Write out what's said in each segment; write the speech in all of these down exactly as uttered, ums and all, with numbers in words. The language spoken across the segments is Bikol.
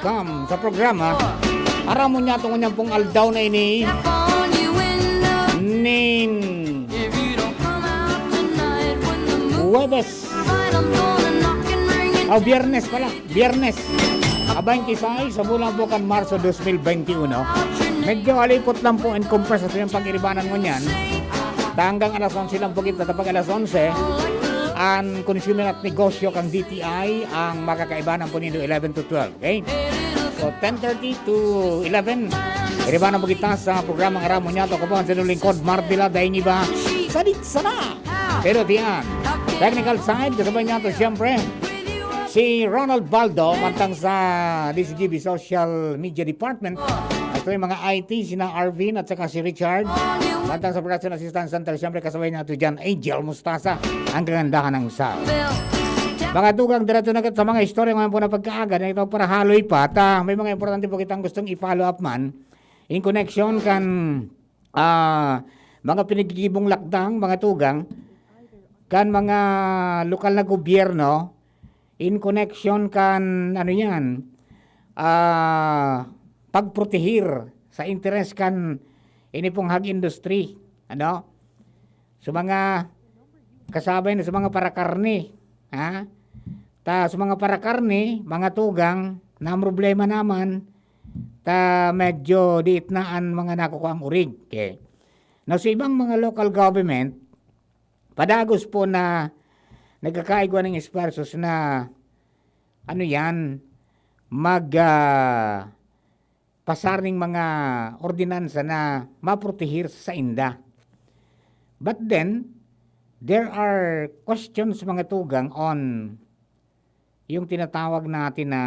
Come sa programa. Aram mo niya, tungo niyang pong aldaw na ini. Nin Huwebes. O, Biyernes pala. Biyernes. A twenty-six sa bulan po kan Marso dos mil twenty-one. Medyo alipot lang po in comparison sa iyong pag-iribanan ngunyan. Hanggang alas onse lang po kita, tapag alas onse, ang consumer at negosyo kang D T I, ang makakaibanan po nindo eleven to twelve, okay? So, ten thirty to eleven, iribanan po kita sa programang Aram Mo Niya. Ako po ang sinulingkod, Mardila, daing iba. Sadit sana! Pero diyan, technical side, kasabay niya to, siyempre, si Ronald Baldo, mantang sa D C G B Social Media Department. Ito yung mga I T, sina Arvin at saka si Richard. Mantang sa Production Assistance Center, siyempre, kasabay niya to dyan, Angel Mustasa, ang kagandahan ng sound. Mga tugang, diretso na agad sa mga istorya ngayon po na pagkaaga na ito para haloy pa. At, ah, may mga importante po kitang gustong i-follow up man in connection kan, ah, mga pinagigibong lakdang, mga tugang, kan mga lokal na gobyerno in connection kan, ano yan, ah, pagprotehir sa interes kan ini pong hog industry, ano? Sa mga kasabay na sa mga parakarne, ha? Ta, sa mga parakarne, mga tugang, na ang problema naman, ta medyo diit na ang mga nakukuha ang urig. Okay. Now, sa ibang mga local government, padagos po na nagkakaigwa ng esfuerzos na, ano yan, mag, ah, pasar ning mga ordinansa na maprotehir sa inda. But then, there are questions, mga tugang, on yung tinatawag natin na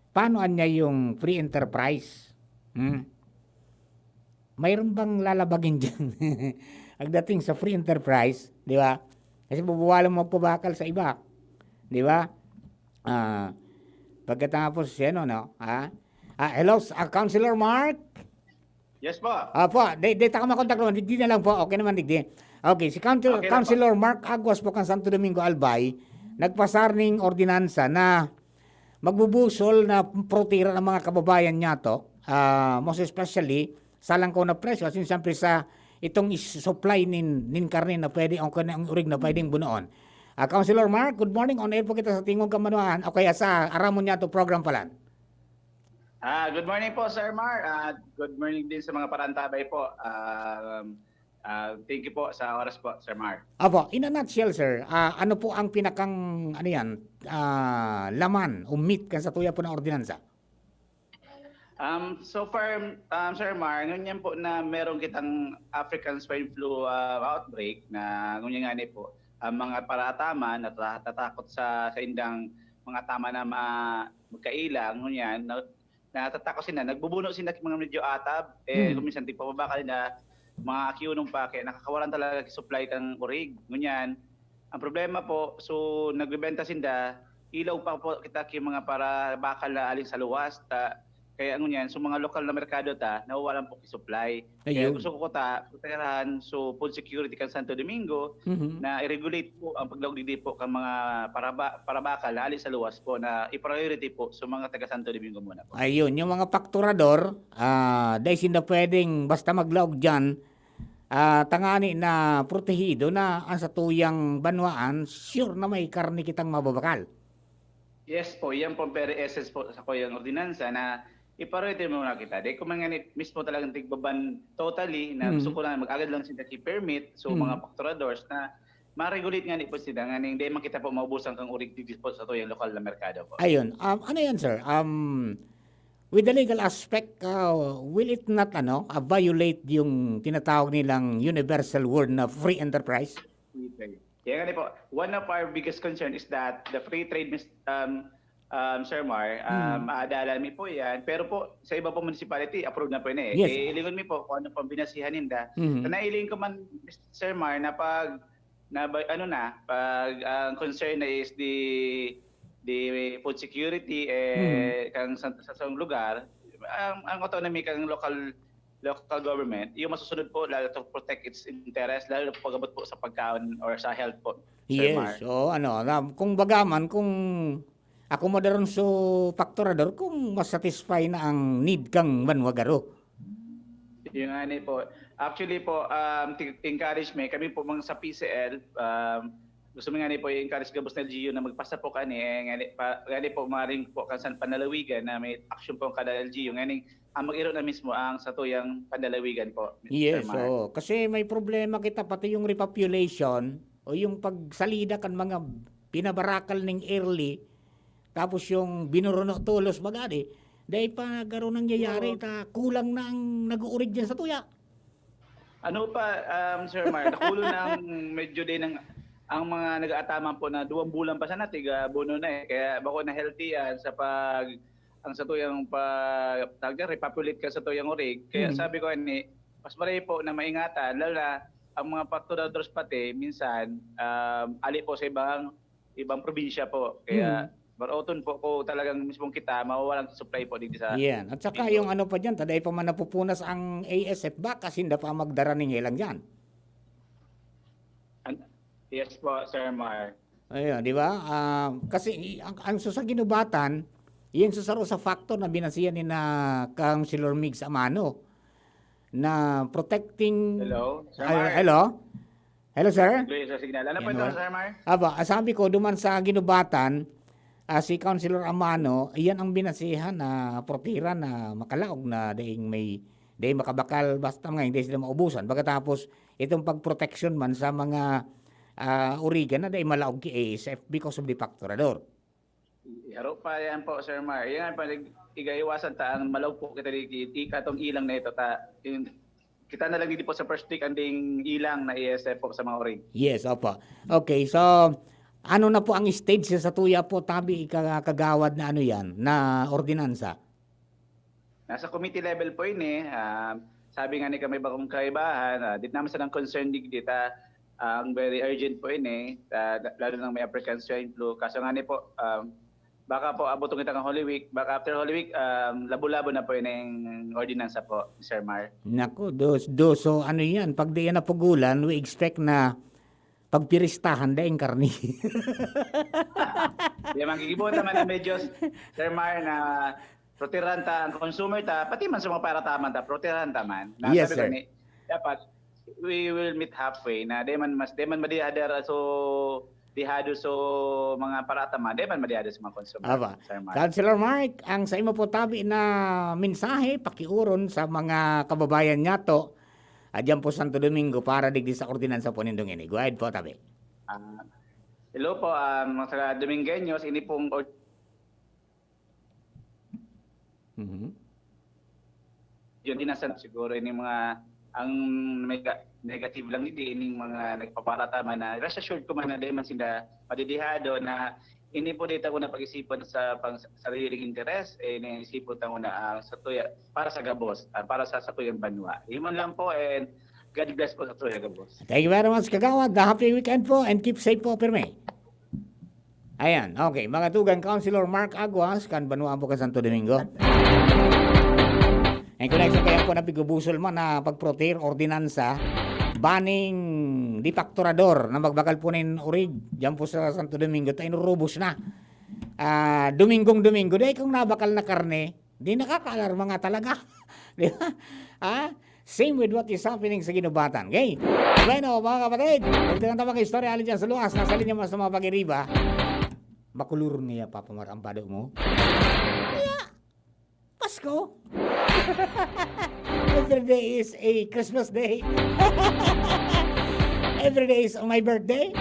paano anya yung free enterprise? Hmm? Mayroon bang lalabagin diyan? Pagdating sa free enterprise, di ba? Kasi bubuwalan mo magpabakal sa iba. Di ba? Ah, pagkatapos, yan, no? Ha? Ah, hello, ah, Councilor Mark? Yes po. Apo, di, di ta ka makontak naman. Di, di na lang po. Okay naman, digdi. Okay, si Council-, Okay na po. Councilor Mark Aguas po kan Santo Domingo, Albay, nagpasar ning ordinansa na magbubusol na protehiran ang mga kababayan niya to. Ah, most especially, sa langkaw na presyo, asin siyempre sa itong is-, supply nin, nin karne na pwede, o kaya ang urig na pwedeng bunoon. Ah, Councilor Mark, good morning. On air po kita sa Tingog Kamanwaan. O kaya sa Aram Mo Niya to program pala. Ah, good morning po, Sir Mar. Ah, good morning din sa mga parantabay po. Um, ah, thank you po sa oras po, Sir Mar. Apo, in a nutshell, sir, ah, ano po ang pinakang, ano yan, ah, laman o meat kan satuya po na ordinansa? Um, so far, um, Sir Mar, ngunyan po na meron kitang African swine flu, ah, outbreak na ngunyan nga ni po, ang mga paraataman nata-, natatakot sa, sa indang mga tama na ma-, magkaila, ngunyan, na, natatakot sila, nagbubuno sila mga medyo atab, eh, Hmm. kung minsan tigpababa ka nila, mga akiunon pa, kaya nakakawalan talaga supply kang urig, ngunyan. Ang problema po, so, nagbebenta sinda, ilaw pa po kita ki mga para bakal na aling sa luwas, ta, kaya ngunyan, so, mga lokal na merkado ta, nawawalan po ki supply. Kaya Ayun. gusto ko ta, protektahan, so, food security kan Santo Domingo, Mhm. na i-regulate po ang paglaog digdi po kan mga paraba-, parabakal na ali sa luwas po na i-priority po sa mga taga Santo Domingo muna po. Ayun, yung mga pakturador, ah, dai sinda pwedeng basta maglaog diyan, ah, tangani na protehido na ang satuyang banwaan, sure na may karne kitang mababakal. Yes po, yan po ang very essence po sa kuyang ordinansa na i-priority muna kita. Di ko man ngani mismo talagang tigbaban totally na Hmm. gusto ko na mag-agad lang sila ki permit, so Hmm. mga pakturadors na ma-regulate ngani po sila, nganing di man kita po maubusan kang urig digdi po sa tuyang lokal na merkado po. Ayun. Um, ano yan, sir? Um, with the legal aspect, uh, will it not, ano, uh, violate yung tinatawag nilang universal word na free enterprise? Okay. Kaya nga po, one of our biggest concern is that the free trade, Mis-, um, um, Sir Mar, um, Hmm. maadalan mi po yan. Pero po, sa iba po municipality, approved na po yun eh. Yes. Eh, ilingon mi po kung ano po ang binasihan ninda. Hmm. So, nailing ko man, Sir Mar, na pag, na ba, ano na, pag ang concern na is the, the food security, eh, Hmm. kang sa, sa, sa lugar, ang, ang autonomy kang local, local government, yung masusunod po, lalo to protect its interest, lalo po pag-abot po sa pagkaon or sa health po, Sir Yes, Mar. Oo, ano, na, kung baga man, kung akomodaron so fakturador kung ma-satisfy na ang need kang banwa garo. Yun nga ni po. Actually po, um, ti-, encourage mi. Kami po mga sa P C L, um, gusto mi nga ni po i-encourage gabos na L G U na magpasa po kani, eh, nga ni, pa, nga ni po maring po kan sa panlalawigan na may action po ang kada L G U. Nga ni, ang mag-iro na mismo ang satuyang panlalawigan po, Yes, Sir Mark. Oo. Kasi may problema kita, pati yung repopulation o yung pagsalida kan mga pinabarakal ning early, tapos yung binuruno tolos, baga di, dai pa garo nangyayari, Oo. ta kulang na ang nag-uurig diyan sa tuya. Ano pa, um, Sir Mar, nakulo na ang medyo din ang, ang mga nag-aataman po na duwang bulan pa sana, tiga bono na eh. Kaya bako na healthy yan sa pag, ang sa tuyang pa, tawag dyan, repopulate ka sa tuyang urig. Kaya Mm. sabi ko, ani, mas maray po na maingatan, lalo na ang mga factoradores pati, minsan, um, ali po sa ibang, ibang probinsya po. Kaya, Mm. maroton po ko talagang mismong kita, mawawalan sa supply po dito sa Yan. At saka Mindoro. Yung ano pa dyan, taday pa man napupunas ang A S F, baka sinda pa magdara ning helang dyan. An-, yes po, Sir Mar. Ayun, di ba? Ah, kasi i-, ang, ang sa ginubatan, yung sa saro sa factor na binasihan ni na Councilor Migs Amano, na protecting Hello, Sir Ay, Mar. hello? Hello, sir? Clear sa signal. Ano po Yan, ito, wala. Sir Mar? Aba, ah, sabi ko, duman sa ginubatan, ah, si Councilor Amano, iyan ang binasihan na protehiran na makalaog na daing may, daing makabakal, basta mga hindi sila maubusan. Pagkatapos, itong pagproteksyon man sa mga, ah, urigan na daing malaog ki A S F because of the facturador. Haro pa yan po, Sir Mar. Yan ang panag-, igaiwasan ta ang malaog po kita di, di katong ilang na ito. Ta, in, kita na lang dito po sa first week ang ding ilang na A S F po sa mga urig. Yes, opo. Okay, so, ano na po ang stage sa satuya po, tabi, ika-, kagawad na ano yan, na ordinansa? Nasa committee level po ini, ah, sabi nga ni kami bakong kaibahan, ah, di naman silang concern digdi ta, ah, ang very urgent po ini, ah, lalo nang may African swine flu. Kaso nga ni po, um, baka po abuton kita ng Holy Week, baka after Holy Week, um, labo-labo na po ini ang ordinansa po, Sir Mar. Naku, dos, dos. So, ano yan? Pag di yan napugulan, we expect na pagpiristahan daing karni. Di man gigibo naman ang medyo, Sir Mar, na proteran ta ang consumer ta, pati man sa mga parataman ta, proteran ta man. Na Yes, sabi ko sir. ni, dapat we will meet halfway na di man mas, di man madihadar so dihado so mga parataman, di man madihado sa mga consumer, Aba, Sir Mar. Councilor Mark, ang sa imo po tabi na mensahe, pakiuron sa mga kababayan niyato, ah, diyan po Santo Domingo para digdi sa ordinansa po nindong ini. Go ahead po, tabi. Ah, hello po, ah, mga Domingueños, ini pong or- Mhm. Yun, di nasa siguro ini mga, ang mega-, negative lang, hindi, ining mga nagpaparataman na, rest assured ko man na di man sila madidihado na ini po di ta ko na pag-isipan sa pang sariling interes, eh, naisipon ta ko na, ah, sa tuya, para sa gabos, ah, para sa, sa tuyang banwa. Yun man lang po, and God bless po sa tuya gabos. Thank you very much, Kagawad. Happy weekend po and keep safe po, pirmi. Ayan, okay. Mga tugang, Councilor Mark Aguas, kan Banwaan po kan Santo Domingo. And connection kayo po na pigubusol man na pagproteir ordinansa, banning di fakturador na magbakal po nin urig, diyan po sa Santo Domingo, ta inurubos na. Ah, Domingong-Domingo, dahil kung nabakal na karne, di nakakaalarma nga talaga. Di ba? Ah, same with what is happening sa Ginubatan. Okay? Bueno, mga kapatid, dagdagan ta mga istorya alin dyan sa luwas, nasa linya mas sa mga pag-iriba. Makulurong niya, Papa Mar, ang bado mo. Kaya, Pasko. Every day is a Christmas day. Every day is my birthday.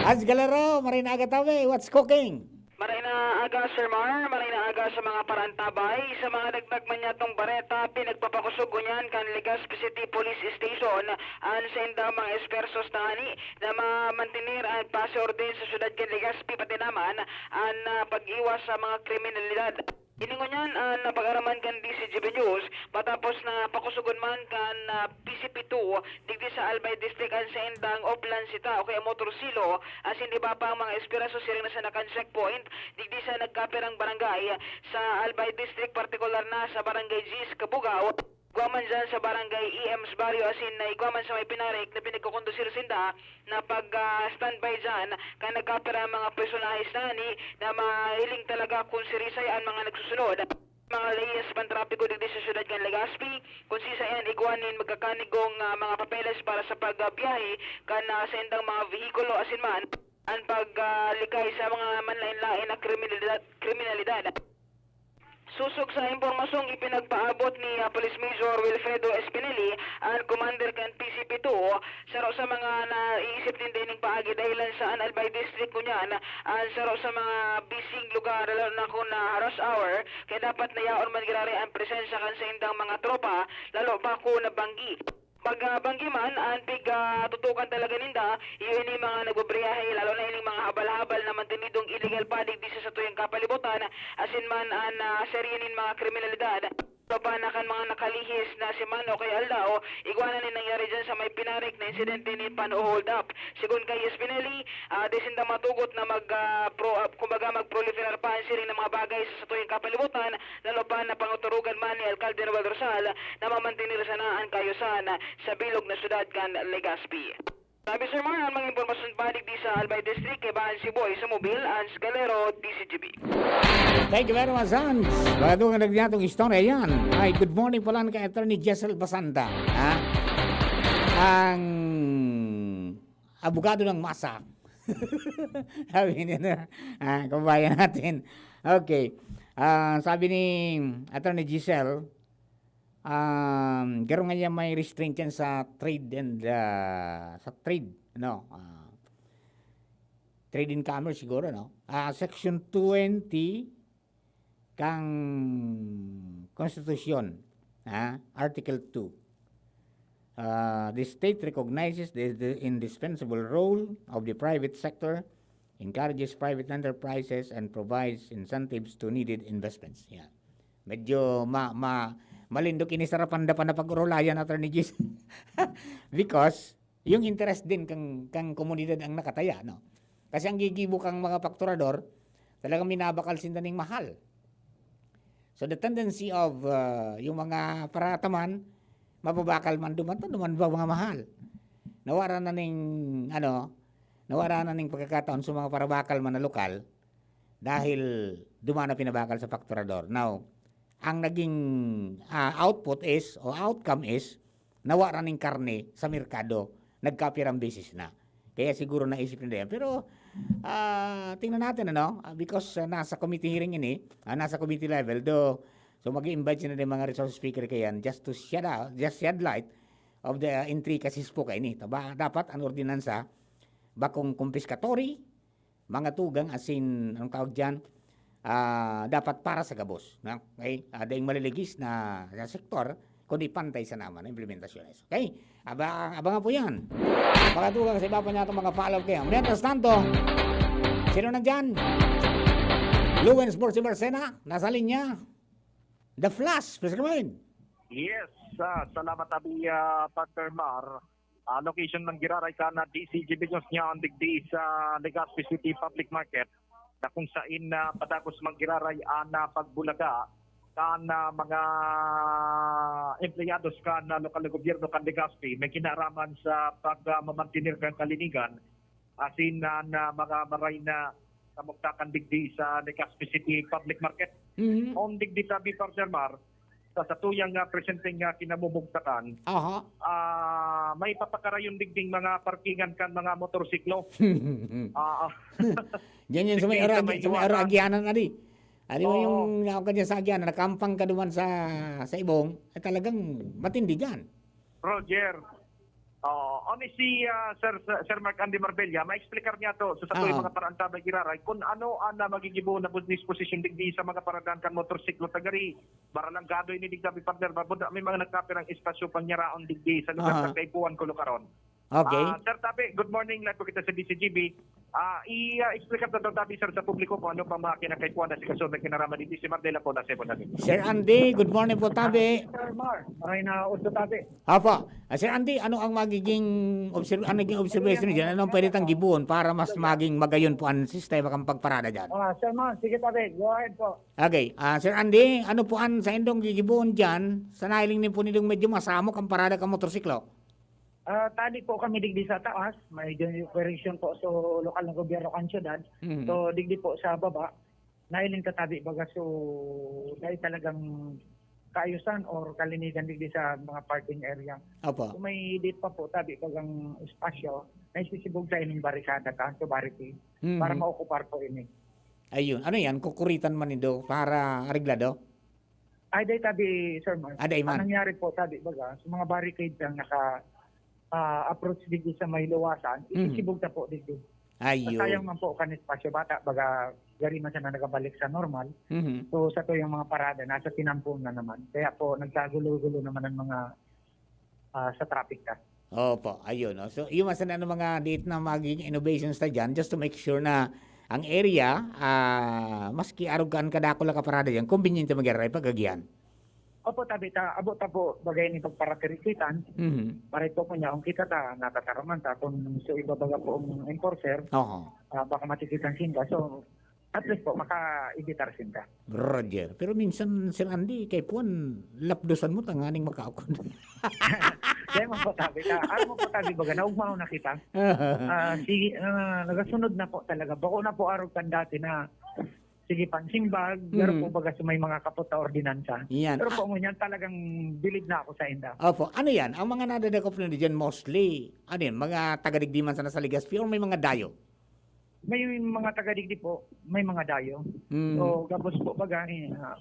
Hans Galero, Marina Agatabe, what's cooking? Maray na aga, Sir Mar. Maray na aga sa mga parantabay. Sa mga nagmagmanyatong bareta, pinagpapakosog ngunyan kan Legazpi City Police Station an saindang mga esfuerzos tanganing mamantener an paz e orden sa syudad kan Legazpi, pati naman an, ah, pag-iwas sa mga kriminalidad. Ini ngunyan an napag-araman kan D C G B News matapos na pakosogon man kan, ah, P C P two digdi sa Albay District an saindang Oplan Sita o kaya motorsiklo, asin iba pang mga eskwelaso siring na sa nakan checkpoint digdi sa nagkapirang barangay sa Albay District, partikular na sa Barangay Jis, Cabugao. igwa man dyan sa barangay E M's Barrio asin na igwa man sa may Pinarik na pinagkukondusir sinda na pag, ah, standby dyan. Kan nagkapira ang mga personahe na ni na mahiling talaga kung sirisay ang mga nagsusunod. Mga leyes pantrapiko digdi sa siyudad kan Legazpi, kung siisay an igwa nin magkakanigong, ah, mga papeles para sa pagbiyahe kan, ah, saindang mga vehikulo asin man an paglikay sa mga manlaen-laen na kriminalidad, kriminalidad. Sosog sa impormasyong ipinagpaabot ni, ah, Police Major Wilfredo Espineli, an commander kan P C P two, saro sa mga naiisip ninda ining paagi dahilan sa an Albay District ngunyan, an saro sa mga busy lugar, lalo na kun, ah, rush hour, kaya dapat na yaon man giraray an presensya kan saindang mga tropa, lalo pa kun nabanggi. Pag, ah, banggi man, an pig, ah, tutukan talaga ninda, iyo ini mga nagbabiyahe, lalo na ining mga habal-habal na mantenidong illegal pa digdi sa satuyang kapalibutan, asin man an, ah, serye nin mga kriminalidad. Laban na kan mga nakalihis na semana o kaya aldaw, igwa na nin nangyari dyan sa may Pinarik na insidente nin pano-hold up. Segun kay Espineli, ah, di sinda matugot na mag, ah, pro-, ah, kumbaga mag-proliferar pa an siring na mga bagay sa satuyang kapalibutan, lalo pa na panguturugan man ni Alkalde Noel Rosal na mamantener sana an kaayusan sa bilog na syudad kan Legazpi. Sabi, Sir Mar, ang mga impormasyon pa digdi sa Albay District, kay Bahan Siboy, sa Mobil, Ans Galero, D C G B. Thank you very much, Hans. Bago nga nagyatong istorya yan. Ay, good morning pala kay Attorney Jessel Basanda. Ha? Ang abogado ng masa. Sabi niya na, ah, kababayan natin. Okay. Ah, sabi ni Attorney Giselle, um, garo nga niya may restraint yan sa trade and, ah, sa trade, no? Ah, trade and commerce siguro, no? Ah, Section twenty kang Konstitusyon, ah, Article two. Ah, the state recognizes the, the indispensable role of the private sector, encourages private enterprises, and provides incentives to needed investments. Yan. Medyo ma-, ma-, malindog ini sa rapanda pa na pag-urulayan, Attorney Gis. Because yung interest din kang, kang komunidad ang nakataya, no? Kasi ang gigibo kang mga fakturador, talagang minabakal sinda ning mahal. So, the tendency of, ah, yung mga parataman, mababakal man duman to, duman ba mga mahal? Nawara na ning, ano, nawara na ning pagkakataon sa mga parabakal man na lokal dahil duman na pinabakal sa fakturador. Now, ang naging, ah, output is, o outcome is, nawara ning karne sa merkado, nagkapirang beses na. Kaya siguro naisip nila yan. Pero, ah, tingnan natin, ano, ah, because, ah, nasa committee hearing ini, ah, nasa committee level, do, so mag-i-invite sila ng mga resource speaker kayan just to shed out, just shed light of the, ah, intricacies po kaini. Taba-, dapat ang ordinansa, bakong confiscatory, mga tugang asin, anong tawag diyan? Ah, dapat para sa gabos, no? Okay? Ah, daing maliligis na, na sektor, kundi pantay sana man ang implementasyon. Okay? Aba-, abangan po yan. Mga tugang sa iba pa niya itong mga follow-up kayo. Mientras tanto, sino nandyan? Lewin Sports Marcena, nasa linya. The Flash, Mister Wayne. Yes, ah, salamat, Abi, ah, Partner Mar. Ah, location man giraray kan D C G B News niya ang digdi sa Legazpi City Public Market, na kung sain na padagos man giraray ang, ah, pagbulaga kan, ah, mga empleyados kan, ah, lokal na gobyerno kan Legazpi, may kinaraman sa pag, ah, mamantener kan kalinigan, asin na, na mga maray na kamugtakan digdi sa Legazpi City Public Market. Mhm. On digdi tabi, Partner Mar, sa satuyang, ah, presenteng, ah, kinamumugtakan, Aha. ah, may papakarayon digding mga parkingan kan mga motorsiklo. Ah, ah. Diyan yan sa may Sige, sa Aragi-, may sa may Iwasan. Aragianan, Adi. Alam mo Oo. yung naon ka dyan sa Agianan, nakampang ka duman sa, sa Ibong, ay talagang matindi dyan. Roger. Oo. Ano si, ah, Sir, Sir Mark Andy Marbella, ma-explicar niya to sa satoy Oo. mga paraantabay giraray kung ano ang, ah, magigibo na disposition digdi sa mga paradahan kan motorsiklo tagari. Baralanggado ini digdi, partner. Babod na may mga nagkapirang espasyo panyaraon digdi sa lugar Aha. sa Kaipuhan, Kulukaron. Okay. Ah, Sir Tabi, good morning. Live po kita sa D C G B. Ah, i-explain ka to, Tabi, sir, sa publiko kung ano pang mga kinakaipuhan na si Kasubay kinarama dito si Mardela po na Cebu na din. Sir Andy, good morning po, Tabi. Sir Mar, maray na udto, Tabi. Apo. Ah, Sir Andy, ano ang magiging observ ano naging observation niyo dyan? Ano ang pwede tang gibuon para mas maging magayon po ang sistema kang pagparada dyan? Ah, Sir Mar, sige, Tabi. Go ahead po. Okay. Ah, Sir Andy, ano po ang sa indong gigibuon dyan? Sa nailing ni po nindong medyo masamok ang parada kang motorsiklo? Ah, tali po kami digdi sa taas, may operation po sa lokal na gobyerno kan syudad. Mhm. So, digdi po sa baba, nailing katabi baga so dahil talagang kaayusan or kalinigan digdi sa mga parking area. Opo. Kung may date pa po tabi bagang espasyo, naisisibog sa ining barikada ka, so barricade, Mhm. para maokupar po ini. Ayun. Ano yan? Kukuritan man nindo para areglado? Ay, day tabi, Sir Mark. Ah, day man. Ang nangyari po, tabi baga, sa mga barricade ang naka ah, approach digdi sa may luwasan, Mhm. isisibog ta po digdi. Ayun. Sayang man po kan espasyo bata, baga gari man siya na nagabalik sa normal. Mhm. So, sa to yung mga parada, nasa tinampo na naman. Kaya po, nagkagulo-gulo naman ang mga ah, sa traffic ka. Opo, ayun. No? So, yung mga sana mga date na magiging innovations na dyan, just to make sure na ang area, ah, maski arog ka an kadakol na kaparada dyan, convenient na mag-arrive pag agihan. Opo, tabi ta, abot ta po, bagay ni pagparatirisitan, Mhm. maray po po niya, kung kita ta, natataraman ta, kung so ibabaga po ang enforcer, Oho. ah, baka matikitan sinda. So, at least po, maka-evitar sinda. Roger. Pero minsan, Sir Andy, kay Puan, lapdosan mo, tanganing makaakon. Kaya mo po tabi ta, ano mo po tabi baga, naugmaw na kita. Ah, sige, ah, nagasunod na po talaga. Bako na po arog kan dati na, sige, pansimbag, pero Mm. po baga sa may mga kapot na ordinansa. Yan. Pero po ngunyan talagang bilib na ako sa inda. Opo. Ano yan? Ang mga nadadakop na dyan mostly, ano yan? Mga taga-digdi man sana sa Legazpi or may mga dayo? May mga taga-digdi po, may mga dayo. Mm. So, gabos po baga, eh, ah,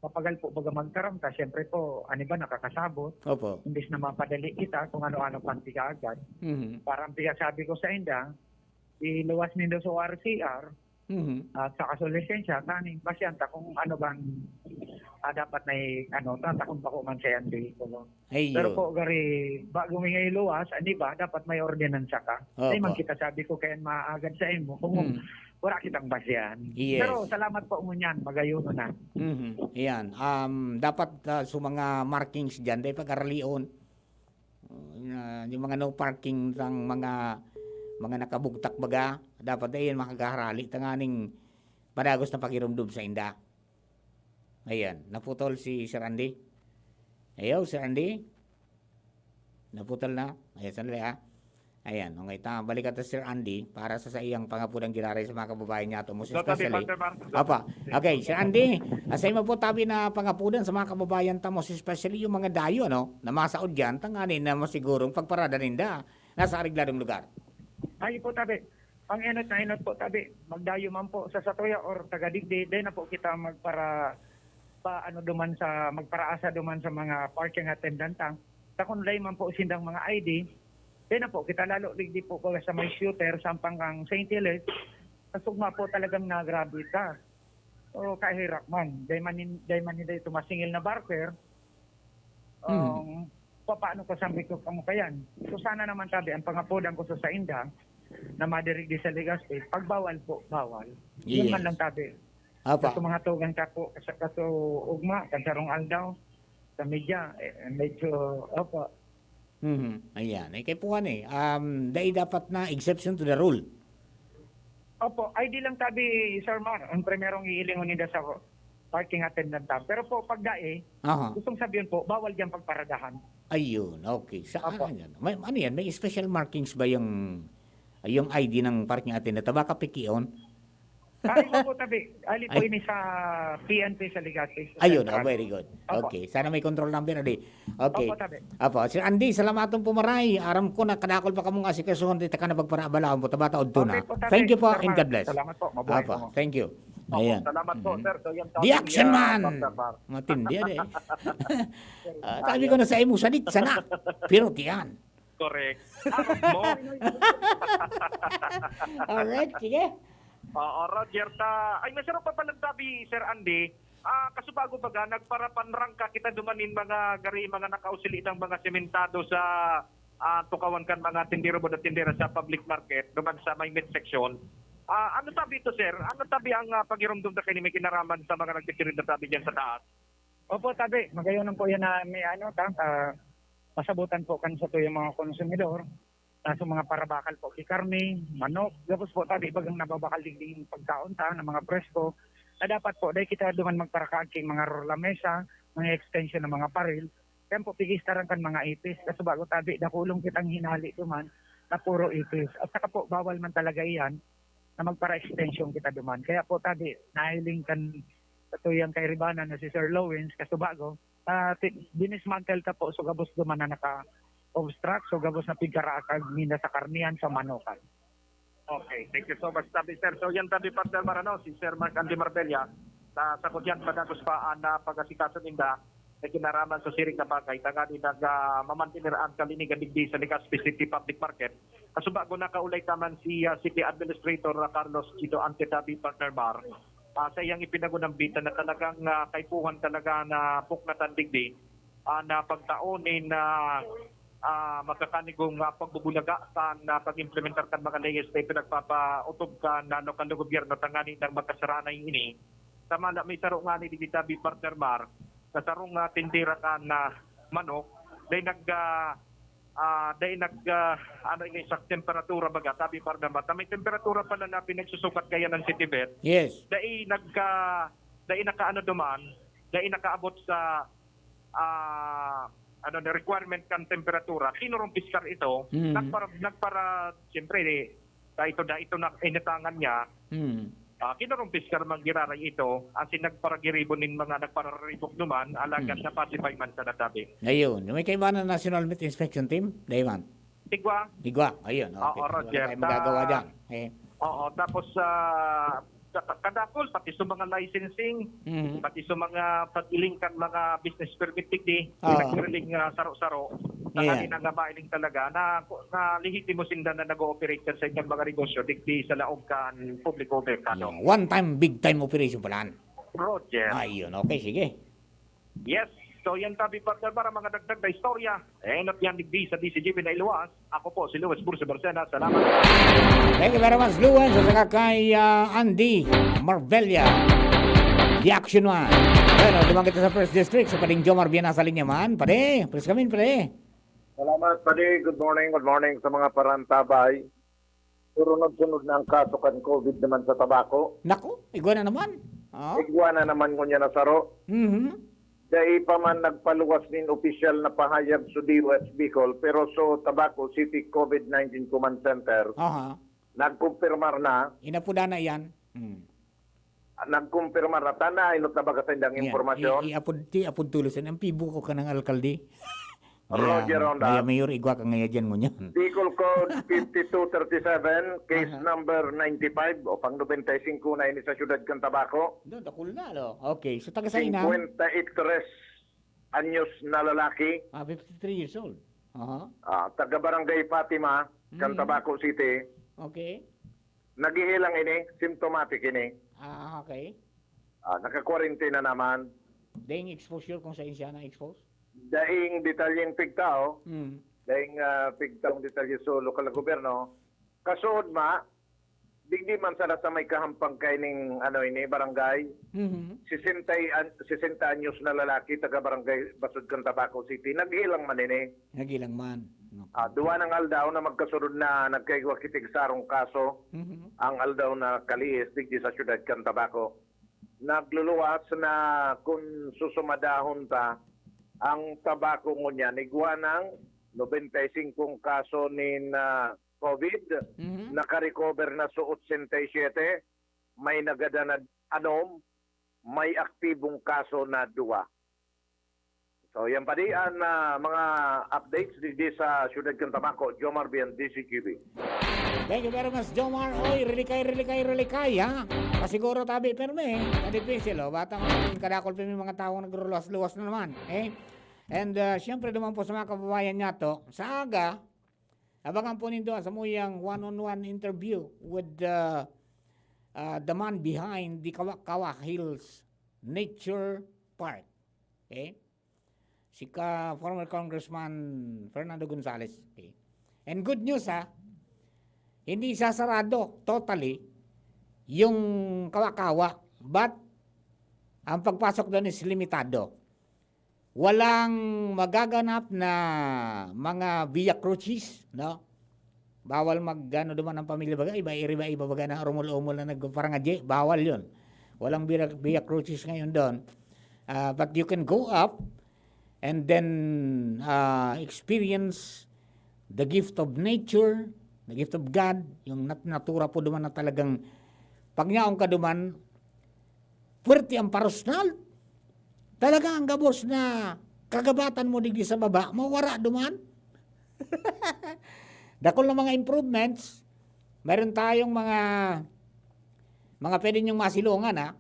mapagal po baga magkaramta. Siyempre po, ano ba, nakakasabot. Opo. Imbis na mapadali kita kung ano-ano pang tigaagad. Mhm. Parang sabi ko sa inda, iluwas nindo sa O R C R, Mhm. at saka sa lisensya, kaning pasyanta kung ano bang ah, dapat na i- ano, tatakon pa ko man sa yan vehikulo. Ayun. Pero po, gari, bago may iluwas, ano ba, dapat may ordinansa ka. Opo. Ay, man kita sabi ko, kaya maagad sa imo, kung Hmm. wala kitang basyan. Yes. Pero salamat po ngunyan, magayon na. Mhm. Yan. Um, dapat ah, sa mga markings dyan, dahil pag-aralion, uh, yung mga no parking ng mga mga nakabugtak baga, dapat na yun makagarali tanganing padagos na pagirumdum sa inda. Ayan, naputol si Sir Andy. Ayaw, Sir Andy. Naputol na. Ayan, sandali ha. Ayan, okay, ta, balik ka to, Sir Andy, para sa, sa iyang pangapudang giraray sa mga kababayan niya ato mo, Ito, tabi, especially. Pastor Mark. Apa, okay, Sir Andy, asay mo po tabi na pangapudan sa mga kababayan ta mo, especially yung mga dayo, no, na masaod dyan, tanganin na masigurong pagparada ninda nasa arigladong lugar. Ay po, tabi. Ang enot na enot po, tabi. Magdayo man po sa satuya or taga-digdi, dahil na po kita magpara pa ano duman sa magparaasa duman sa mga parking attendant ta. Sa kun lay man po sindang mga I D, dahil na po kita lalo digdi po baga sa may shooter, sampang kang Saint Hilaire, sa sugma po talagang nagrabe ta. O kahirap man, dahil man, dahil man hindi tumasingil na barker, Mhm. um, papaano ko sabi ko kamukayan. So sana naman tabi, ang pangapodan ko sa sainda, na madirigdi sa Legazpi, pagbawal po, bawal. Yun Yes. Man lang tabi. Apa. Sa mga tugang ka po, sa kaso ugma, kan sarong aldaw, sa media, eh, medyo, opo. Mhm. Ayan. Eh, kay puhan eh. Um, dai dapat na exception to the rule. Opo, I D lang tabi, Sir Mar, ang primerong iilingon nila sa parking attendant ta. Pero po, pag dai, Aha. gustong sabihin po, bawal diyang pagparadahan. Ayun, okay. Sa Apo. ano yan? May, ano yan? May special markings ba yung yung I D ng parking attendant? Baka pikion? Kali po po tabi, ali po Ay. Ini sa P N P sa Legazpi. Ayun, Central. oh, very good. Opo. Okay, sana may control number, adi. Okay. Opo, tabi. Apo, Sir Andy, salamat po maray. Aram ko na kadakol pa kamong asikasuhon, di ta ka na pagparaabalahan po, tabata udto na. Okay po, tabi. Thank you po, Sir and Mar, God bless. Salamat po. Mabuhay Apo, po. Thank you. Opo, Ayan. salamat po, Mhm. sir. So, yan The action man! Pastor Mar. Matindi, adi. Ah, sabi ko na sa imo, sadit sana. Pero tiyan. Correct. Arog mo. Alright, sige. Oo, Roger. Ta, ay, masarap pa palang tabi, Sir Andy. Ah, kasubago baga, nagparapanrangka kita duman nin mga gari, mga nakausili ng mga sementado sa ah, tukawan kan mga tindero boda tindera sa public market, duman sa may midsection. Ah, ano tabi ito, sir? Ano tabi ang, ah, pagirumdom na kayo may kinaraman sa mga nagtitirinda tabi dyan sa taas? Opo, tabi. Magayon po yan na may ano, ta, ah, masabutan po kan sa tuyong mga konsumidor. Sa mga parabakal po, ki karne, manok, gabos po tabi, bagang nababakal digding pagkaon ta, ng mga presko. Na dapat po, dahil kita duman magparakaag ki mga lamesa, mga extension ng mga paril, kaya po, pigistaran kan mga ipis. Kaso bago tabi, dakulong kitang hinali duman na puro ipis. At saka po, bawal man talaga iyan na magpara-extension kita duman. Kaya po, tabi, nahiling kan sa tuyang kairibanan na si Sir Lowens, kaso bago, ah, ti-, dinismantle ta po, so gabos duman na naka-obstruct, so gabos na pigkaraakag ninda sa karnihan sa manokan. Okay, thank you so much, tabi, sir. So, yan tabi, partner Mar, ano, si Sir Mark Andy Marbella. Sa, sa kudyang madagos pa ang, ah, pag-asikaso ninda na kinaraman sa siring na bagay, tangani nag, ah, mamantener ang kalinigan digdi sa Legazpi City Public Market. Kaso bago nakaulay taman si, ah, City Administrator, ah, Carlos Chido Ante, tabi, partner Mar, ah, sa iyang ipinagunang bita na talagang, ah, kaipuhan talaga na puknatan digdi, ah, na pagtaon nin, ah, ah, makakanigong, ah, pagbubulaga kan, ah, pag-implementar kan mga leyes na ipinagpapautob kan, ah, lokal na gobyerno tanganing magkasaranay ini. Tama na, may saro nga ni digdi tabi, partner Mar, sa sarong, ah, tindera kan, ah, manok, dahil nag, ah, ah, dahil nag, ah, ano ini, sa temperatura baga, tabi, partner Mar, ta may temperatura pala na pinagsusukat kaya ng City Vet. Yes. Dahil nagka, dahil nakaano duman, dahil nakaabot sa, ah, ano na, requirement kan temperatura, kinurong piskar ito, Mm. nagpara, nagpara, siyempre, eh, dahil ito, dahil ito na inatangan niya, Mm. ah, kinurong piskar man giraray ito, asin nagparagiribo nin mga nagpararibok duman, alagad Mm. na-pacify man sa natabi. Ayun. May kaiba na National Meat Inspection Team, Dayman? Tigwa. Tigwa, ayun, Oo, okay. Wala Roger. tayong magagawa Ta-, dyan. Eh. oo, tapos, ah, sa ka-, kadakol, pati sa mga licensing, Mhm. pati sa mga pag-iling kan mga business permit digdi, Oo. nagpiriling, ah, saro-saro, Yeah. tanganing nga mailing talaga na, na lehitimo sinda na nag-ooperate kan sa ilang mga negosyo digdi sa laog kan publiko merkado. Yeah. One time, big time operation pala. Roger. Ayun, okay, sige. Yes. So, yan tabi, partner, para mga dagdag na istorya. Eh, enot yan digdi sa D C G P na iluwas. Ako po si Luis Bursa Barcena. Salamat. Thank you very much, Luis. At saka kay, ah, Andy Marbella, the action man. Bueno, duman kita sa First District, sa Pading Jomar Viana sa linya man. Pare, please come in, pare. Salamat, pare. Good morning, good morning sa mga parantabay. Puro nagsunod na ang kaso kan COVID naman sa Tabaco. Naku, igwa na naman. Oo. Igwa na naman ngunyan na saro. Mhm. Dai pa man nagpaluwas nin opisyal na pahayag sa D O H Bicol, pero sa Tabaco City COVID nineteen Command Center, Aha. nagkumpirmar na. Inapuda na yan. Hmm. Nagkumpirmar na ta na, inot na baga sa indang Yan. impormasyon. I-, i-apod, ti apod tulos yan. Ang pibo ko ka ng alkalde. Roger Ronda. Maya, Mayor, igwa ka ngaya dyan ngunyan. Bicol Code fifty-two thirty-seven, case Aha. number ninety-five, o pang nobenta y singko na ini sa siyudad kan Tabaco. Do, dakul na, lo. Okay, so taga saan na? Cincuenta y tres anyos na lalaki. Ah, fifty-three years old. Aha. Ah, taga Barangay Fatima, kan Mm. Tabaco City. Okay. Naghihilang ini, symptomatic ini. Ah, okay. Ah, naka-quarantine na naman. Daing exposure kung saan siya na-expose? Daing detalyeng pigtao, Mm. daing, ah, pigtaong detalye sa lokal na gobyerno. Kasuod ma, digdi man sana sa may kahampang kaining, ano ini, barangay. Mhm. Sesenta y-, an-, sesenta anyos na lalaki, taga barangay Basudkan, Tabaco City. Naghilang man ini. Naghilang man. Okay. Ah, duwa nang aldaw na magkasunod na nagkaigwa ki tigsarong kaso Mhm. ang aldaw na kaliis digdi sa siyudad kan Tabaco. Nagluluwas na kun susumadahon ta ang Tabaco ngunyan, igwa nang nobenta y singkong kaso nin, ah, COVID, Mhm. nakarecover na sa otsenta y siyete, may nagadan na anom, may aktibong kaso na duwa. So, yan pa di ang, ah, mga updates digdi sa siyudad kan Tabaco, Jomar Bian, D C Q B. Thank you very much, Jomar. Oy, rilikay, rilikay, rilikay, ha? Pasiguro tabi pirmi, eh. Madipisil, oh. Batang kadakol pa may mga taong nagruluwas-luwas na naman, eh. And, ah, siyempre naman po sa mga kababayan niya to, sa aga, abangan po nindo ang samuyang one-on-one interview with, ah, ah, the man behind the Kawak-Kawak Hills Nature Park. Okay? Si ka former Congressman Fernando Gonzales. Okay. And good news, ha, hindi sasarado totally yung Kawa-Kawa, but ang pagpasok doon is limitado. Walang magaganap na mga Via Crucis, no? Bawal mag, ano, duman ang pamilya baga, iba, iba, iba baga na rumul-umul na nagpaparangadye, bawal yun. Walang Via, Via Crucis ngayon doon. Ah, but you can go up and then, ah, experience the gift of nature, the gift of God, yung nat-, natura po duman na talagang pag nyaon ka duman, puwerte ang parusnal. Talaga ang gabos na kagabatan mo digdi sa baba, mawara duman. Dakul na mga improvements. Meron tayong mga, mga pwede niyong masilungan, ha.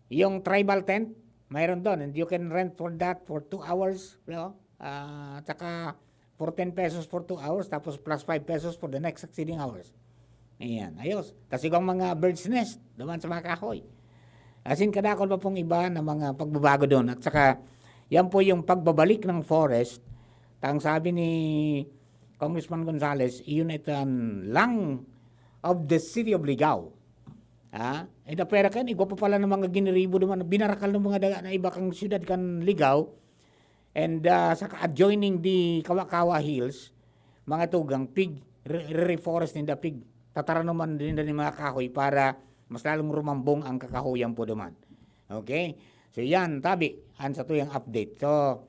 Yung tribal tent, mayroon doon. And you can rent for that for two hours, no? Ah, at saka for ten pesos for two hours, tapos plus five pesos for the next succeeding hours. Ayan, ayos. Kasi kung mga bird's nest, duman sa mga kahoy. As in, kadakol pa pong iba na mga pagbabago doon. At saka, yan po yung pagbabalik ng forest. Tang sabi ni Congressman Gonzales, iyon ito ang lung of the city of Ligao. Ha? Eh, na pwera kan, igwa pa pala ng mga giniribo naman, binarakal ng mga daga na iba kang syudad kan Ligao. And, ah, sa adjoining the Kawa-Kawa Hills, mga tugang, pig, re-, re-reforest ninda, pig, tataranuman ninda ni mga kahoy para mas lalong rumambong ang kakahoyan po duman. Okay? So, yan, tabi, an sa tuyang update. So,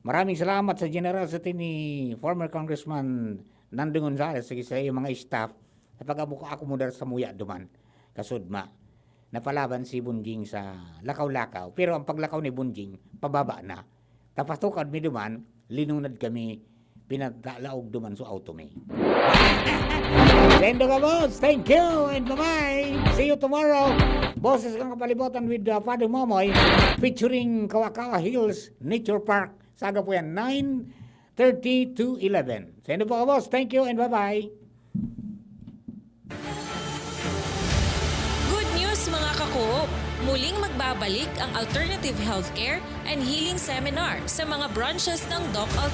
maraming salamat sa generosity ni former Congressman Nando Gonzales, sa, sa iyong mga staff, sa pag-akomodar sa muya duman. Kasudma, napalaban si Bunjing sa lakaw-lakaw. Pero ang paglakaw ni Bunjing, pababa na. Tapatukad mi duman, linunad kami, pinatalaog duman sa auto mi. Sendo ka, boss. Thank you and bye-bye. See you tomorrow. Boses kang Kapalibotan with, uh, Father Momoy featuring Kawa-Kawa Hills Nature Park. Saga po yan, nine thirty to eleven. Sendo po ka, boss. Thank you and bye-bye. Good news, mga kakoop! Muling magbabalik ang Alternative Healthcare and Healing Seminar sa mga branches ng Doc Al